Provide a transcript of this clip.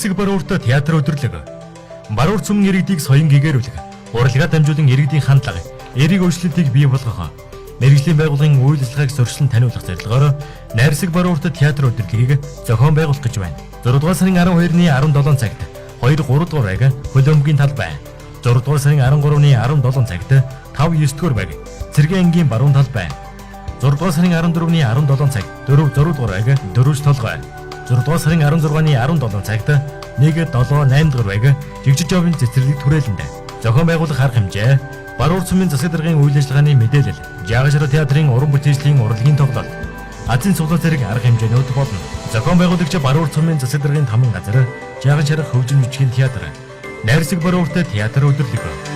Найрсаг Баруурт театр өдөрлөг. Баруур цөмийн иргэдийг соён гэгэрүүлэх, урлагаар дамжуулан иргэдийн хандлага, эерэг өөрчлөлтийг бий болгох, мэргэжлийн байгууллагын үйл ажиллагааг сурчлан таниулах зорилгоор Найрсаг Баруурт театр өдөрлөгийг зохион байгуулах гэж байна. 6 дугаар сарын 12-ны 17 цагт 2 3 дугаар байг Хөлөмбөгийн талбай. 6 дугаар сарын 13-ны 17 цагт 5 9 дугаар байг Цэргийн ангийн баруун талбай. 6 дугаар сарын 14-ний 17 цагт 4 6 дугаар байг Дөрвөж толгой. 6 дугаар сарын 16-ны 17 цагт 1 7 8 дугаар байг Жигжиж овын цэцэрлэг түрээлэнд. Зохион байгуулах арга хэмжээ Баруур цөмийн засаг даргын үйл ажиллагааны мэдээлэл, Жаагашар театрын уран бүтээлийн урлагийн тоглолт, Азийн цуглаан зэрэг арга хэмжээнүүд болно. Зохион байгуулагч Баруур цөмийн засаг даргын таман газар, Жаахан шарах хөгжим жүжигийн театр, Найрсаг Баруурт театр өдөрлөг.